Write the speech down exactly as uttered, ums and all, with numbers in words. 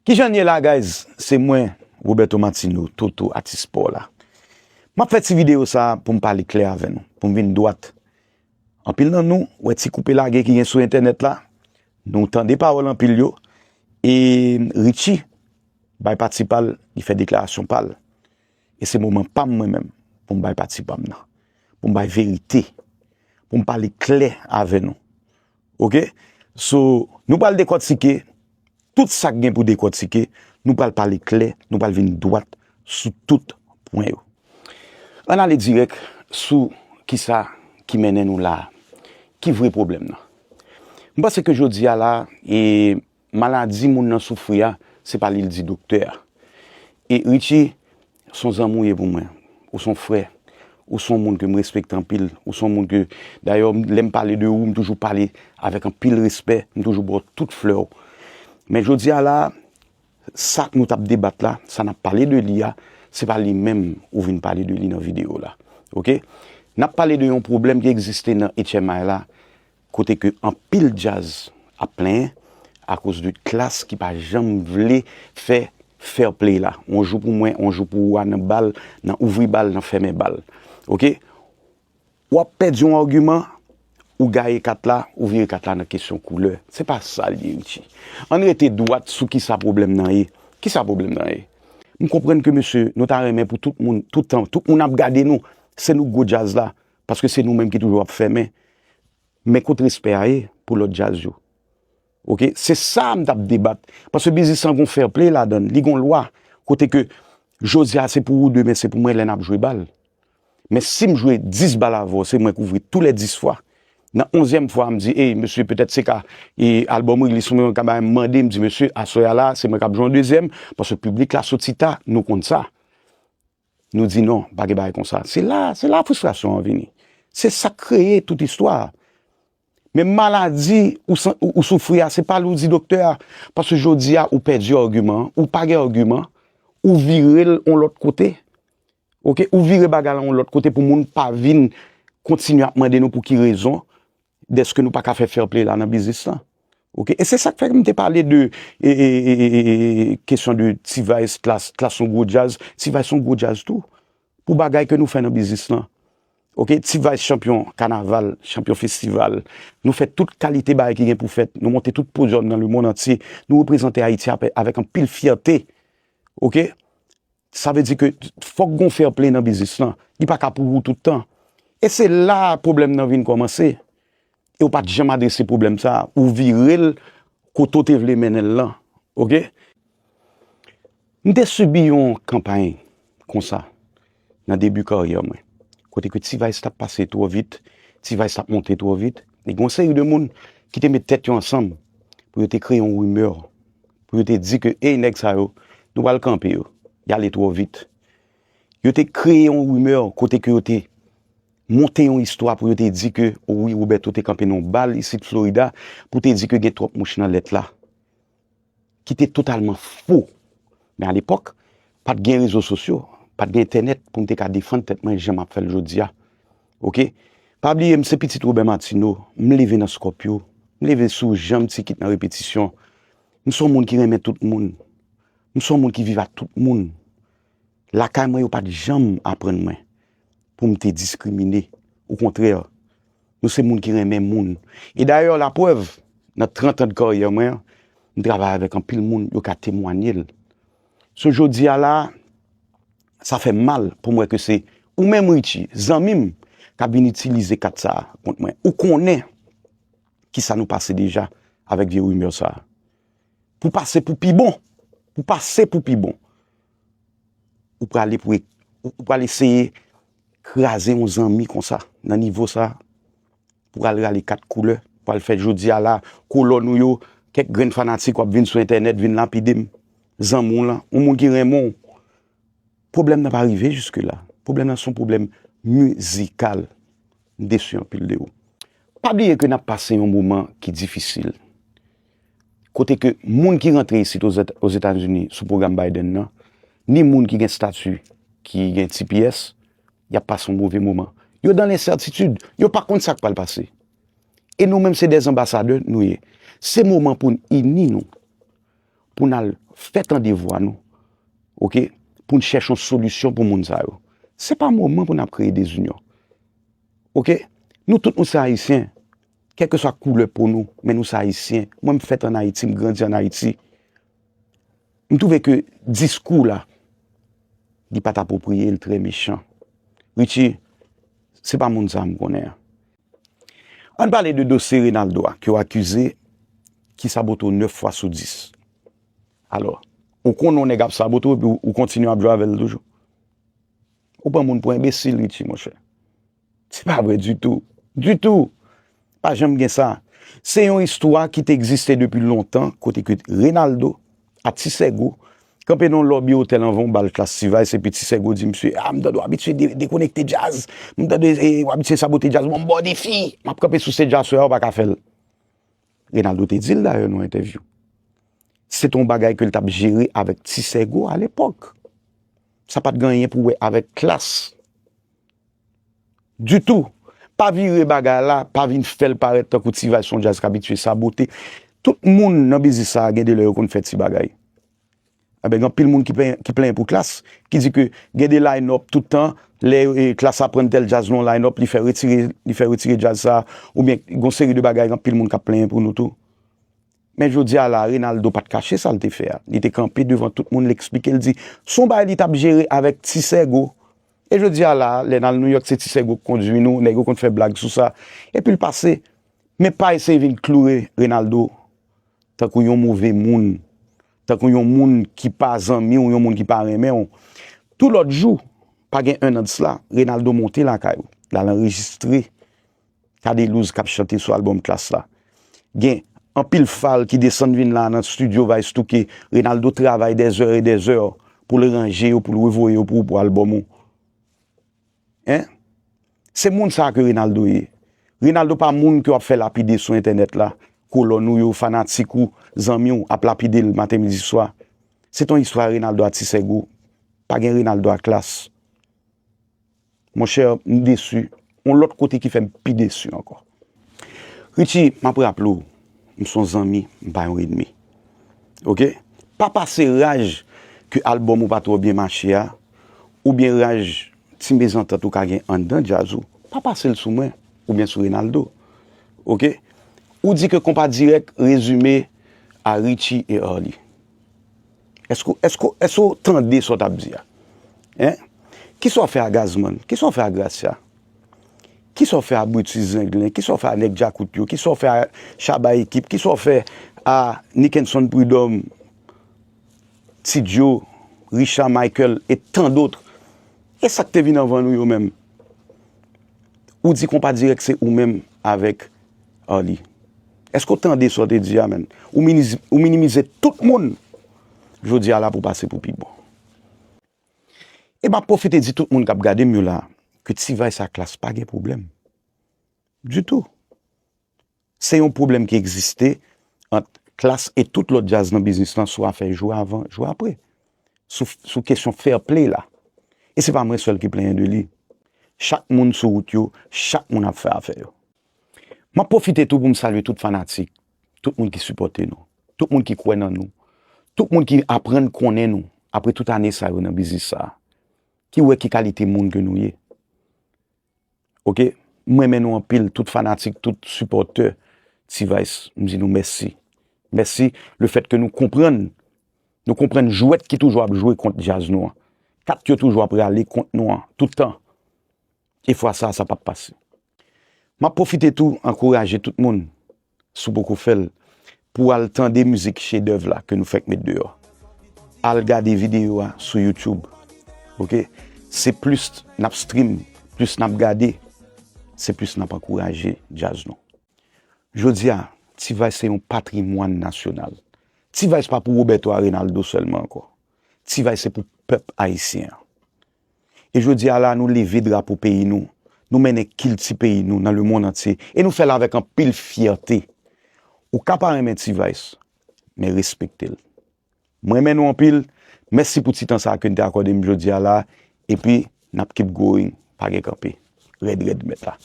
Kijan n ye la, guys? Se mwen, Roberto Martino, Toto, atis pa w la. M ap fè ti videyo sa a pou m pale klè avè nou, pou m vin dwat. Anpil nan nou wè ti koupe lage ki gen sou entènèt la, nou tande pawòl anpil yo, e Richie bay pati pa l, li fè deklarasyon pa l. E se moman pa m mwen menm pou m bay pati pa m nan, pou m bay verite, pou m pale klè avè nou. Oke? So, nou pral dekòtike tout sa k gen pou dekòtike, nou pral pale klè, nou pral vin dwat sou tout pwen yo. Ann ale dirèk sou kisa ki mennen nou la a. Ki vre pwoblèm nan? M panse ke jodi a la, e maladi moun nan soufri a, se pa li l di doktè a. E Richie, s on zanmi w ye pou mwen. Ou s on frè. Ou s on moun ke m respekte anpil. Ou s on moun ke, dayè, lè m pale de ou, m toujou pale avèk anpil respè. M toujou ba w tout flè w. Men jodi a la, sa k nou t ap debat la, sa n ap pale de li a, se pa li menm ou vin pale de li nan videyo la. Oke? N ap pale de yon pwoblèm ki egziste nan H M I la, kote ke anpil djaz ap plenyen akoz de klas ki pa janm vle fè fair play la. On jou pou mwen, on jou pou ou a nan bal, nan ouvri bal, nan fèmen bal. Oke? W ap pèdi yon agiman, ou gaye kat la, ou vire kat la nan kesyon koulè. Se pa sa l ye, Richie. Ann rete dwat sou kisa pwoblèm nan ye. Kisa pwoblèm nan ye? M konprann ke, mesye, nou ta renmen pou tout moun, tout tan, tout moun ap gade nou, se nou k gwo djaz la, paske se nou menm ki toujou ap fèmen. Men kot respè a ye pou lòt djaz yo? Oke, se sa m t ap debat. Paske biznis lan gon fair play ladan l, li gon lwa. Kote ke jodi a se pou ou, demen se pou mwen lè n ap jwe bal. Men si m jwe dis bal avè w, se mwen k ouvri tou lè dis fwa. Nan onzyèm fwa, m di, ey, mesye, petèt se ka, e, albòm release mwen ka bay m mande, m di, mesye, aswè a la, se mwen k ap jwe yon dezyèm, paske piblik la soti ta, nou konn sa. Nou di non, pa gen bagay konsa. Se la, se la fristrasyon an vini. Se sa k kreye tout istwa a. Men maladi ou, san- ou, ou soufri a, se pa li w di doktè a. Paske jodi a, ou pèdi agiman an, ou pa gen agiman, ou vire l yon lòt kote. Oke, ou vire bagay la yon lòt kote pou moun pa vin kontinye ap mande nou pou ki rezon dèske nou pa ka fè fair play la nan biznis lan. Oke, e se sa k fè m te pale de e, e, e, e, e, e, kesyon de T-Vice, Klass, Klass se yon gwo djaz, T-Vice se yon gwo djaz tou. Pou bagay ke nou fè nan biznis lan. Oke, T-Vice chanpyon kanaval, chanpyon festival. Nou fè tout kalite bagay ki gen pou fèt. Nou monte tout podyòm nan lemonn antye. Nou reprezante Ayiti apè- avèk anpil fyète. Oke? Sa vle di ke fòk gon fair play nan biznis lan. Li pa ka pou ou tout tan. E se la pwoblèm nan vin kòmanse. E w pa t janm adrese pwoblèm sa a. Ou vire l kote w te vle mennen l lan. Oke? M te sibi yon kanpay konsa nan debi karyè mwen. Kote ke T-Vice t ap pase twò vit, T-Vice t ap monte twò vit. E gen yon seri de moun ki te met tèt yo ansanm pou yo te kreye yon rimè, pou yo te di ke, ey, nèg sa yo, nou pral kanpe yo. Y ale twò vit. Yo te kreye yon rimè kote ke yo te monte yon istwa pou yo te di ke, o wi, Roberto te kanpe nan yon bal isit Florida pou te di ke gen twòp mouch nan lèt la, ki te totalman fo. Men alepòk, pa t gen rezo sosyo, pa t gen entènèt pou m te ka defann tèt mwen jan m ap fè l jodi a. Oke? Pa bliye, m se pitit Robert Martineau, m leve nan Scorpio, m leve sou janm ti kit nan repetisyon. M se yon moun ki renmen tout moun. M se yon moun ki viv ak tout moun. Lakay mwen, yo pa t janm aprann mwen pou m te diskrimine. Okontrè, nou se moun ki renmen moun. E dayè, laprèv, nan trant an de karyè mwen an, m travay avèk anpil moun, yo ka temwanye l. So, jodi a la, sa fè m mal pou m wè ke se ou menm, Richie, zanmi m, k ap vin itilize kat sa a kont mwen. Ou konnen kisa nou pase deja avèk vye rimè sa a. Pou pase pou pi bon. Pou pase pou pi bon. Ou prale pou, ou, ou prale eseye kraze yon zanmi konsa, nan nivo sa, pou al rale kat koulè, pou al fè jodi a la, kolòn ou yo, kèk grenn fanatik w ap vin sou entènèt, vin lapide m. Zanmi w lan, yon moun ki renmen w. Pwoblèm nan pa rive jiske la. Pwoblèm nan se yon pwoblèm mizikal. M desi anpil de ou. Pa bliye ke n ap pase yon moman ki difisil. Kote ke moun ki rantre isit Ozetazini sou pwogram Biden nan, ni moun ki gen stati ki gen T P S, y ap pase yon move moman. Yo dan lensètitid, yo pa konn sa k pral pase. E nou menm se dè anbasadè nou ye. Se moman pou n ini nou. pou n al fè tande vwa nou, oke, pou n chèche yon solisyon pou moun sa yo. Se pa moman pou n ap kreye dezinyon. Oke? Nou tout nou se Ayisyen, kèlkeswa koulè po nou, men nou se Ayisyen. Mwen, m fèt ann Ayiti, m grandi ann Ayiti. M twouve ke diskou la, li pa t apwopriye, li trè mechan. Richie, se pa moun sa a m konnen an. Ann pale de dosye Reynaldo a, ke w akize, ki sabote w nèf fwa sou dis. Alò, ou konnen yon nèg ap sabote w, epi w, ou kontinye ap jwe avè l toujou. Ou pran moun pou enbesil, Richie, monchè. Se pa vre ditou. Ditou. Pa janm gen sa. Se yon istwa ki te egziste depi lontan, kote ke Reynaldo, a Ti Sègo, kanpe nan yon lòbi otèl anvan yon bal Klass T-Vice, epi Ti Sègo di misye, "Ah, m tande w abitye de-, dekonekte djaz. M tande, eh, w abitye sabote djaz. Bon, m ba w defi. M ap kanpe sou stage aswè a, ou pa ka fè l." Reynaldo te di l dayè nan yon entèvyou. Se te yon bagay ke l t ap jere avèk Ti Sègo alepòk. Sa pa t gen anyen pou wè avèk Klass. Ditou. Pa vire bagay la, pa vin fè l parèt tankou T-Vice se yon djaz k abitye sabote. Tout moun nan biznis sa a gen de lè yo konn fè ti bagay. Enben, gen anpil moun ki plenyen, ki plenyen pou Klass, ki di ke gen de line-up tout tan, lè, eh, Klass aprann tèl djaz nan yon line-up, li fè retire, li fè retire djaz sa, oubyen gen yon seri de bagay, gen anpil moun k ap plenyen pou nou tou. Men jodi a la, Reynaldo pa t kache sa l te fè a. Li te kanpe devan tout moun, l eksplike, l di, se yon bagay li t ap jere avèk Ti Sègo. E jodi a la, lè n al Nouyòk, se Ti Sègo k kondui nou, nèg yo konn fè blag sou sa. Epi l pase. Men pa eseye vin kloure Reynaldo tankou yon move moun, tankou yon moun ki pa zanmi w, yon moun ki pa renmen w. Tou lòt jou, pa gen en an de sila, Reynaldo monte lakay ou, l al anrejistre Cadelouse k ap chante sou albòm Klass la. Gen anpil fal ki desann vin la nan estidyo Vice Touke. Reynaldo travay des heures et des heures pou l ranje yo, pou l revoye yo pou ou, pou albòm ou. Hein? Se moun sa ke Reynaldo ye. Reynaldo pa moun ke w ap fè lapide sou entènèt la. Kolòn ou yo, fanatik ou, zanmi w ap lapide l maten, midi, swa. Se t on istwa Reynaldo a Ti Sègo. Pa gen Reynaldo a Klass. Monchè, m desi. On lòt kote ki fè m pi desi ankò. Richie, m ap raple w, m se yon zanmi, m pa yon ènmi. Oke? Pa pase raj ke albòm ou pa twò byen mache a, oubyen raj ti mezantant ou ka gen anndan djaz ou, pa pase l sou mwen, oubyen sou Reynaldo. Oke? Ou di ke Konpa Dirèk rezime a Richie e Arly. Èske, èske, èske w tande sa w t ap di a? Hein? Kisa w fè a Gazman? Kisa w fè a Gracia? Kisa w fè a Brutus Zenglen? Kisa w fè a Nèg Djakout yo? Kisa w fè a Shabba Ekip? Kisa w fè a Nickenson Prud'homme, Ti Djo, Richard Michael e tant d'autres? E sa k te vin anvan nou yo menm? Ou di Konpa Dirèk se ou menm avèk Arly. Èske w tande sa w te di a, menn? Ou miniz-, ou minimize tout moun jodi a la pou pase pou pi bon. E m ap pwofite di tout moun k ap gade m yo la, ke T-Vice ak Klass pa gen pwoblèm. Ditou. Se yon pwoblèm ki egziste ant Klass e tout lòt djaz nan biznis lan sou afè jwe avan, jwe apre. Sou, sou kesyon fair play la. E se pa mwen sèl ki plenyen de li. Chak moun sou wout yo, chak moun ap fè afè yo. M ap pwofite tou pou m salye tout fanatik, tout moun ki sipòte nou, tout moun ki kwè nan nou, tout moun ki aprann konnen nou apre tout ane sa yo nan biznis sa a, ki wè ki kalite moun ke nou ye. Oke? M renmen nou anpil, tout fanatik, tout sipòtè T-Vice, m di nou mèsi. Mèsi lefètke nou konprann, nou konprann jwèt ki toujou ap jwe kont djaz nou an. Kat yo toujou ap rale kont nou an, tout tan. E fwa sa, sa p ap pase. M ap pwofite tou ankouraje tout moun, si w poko fè l, pou w al tande mizik chedèv la ke nou fèk met deyò. Al gade videyo a sou YouTube. Oke? Se plis n ap stream, plis n ap gade, se plis n ap ankouraje djaz nou. Jodi a, T-Vice se yon patrimwàn nasyonal. T-Vice pa pou Roberto a Reynaldo sèlman ankò. T-Vice se pou pèp ayisyen an. E jodi a la, nou leve drapo peyi nou, nou mennen kilti peyi nou nan lemonn antye, e nou fè l avèk anpil fyète. Ou ka pa renmen T-Vice, men respekte l. Mwen renmen nou anpil, mèsi pou ti tan sa a ke n te akòde m jodi a la, epi n ap keep going, pa gen kanpe. Rèd, rèd, mèt la.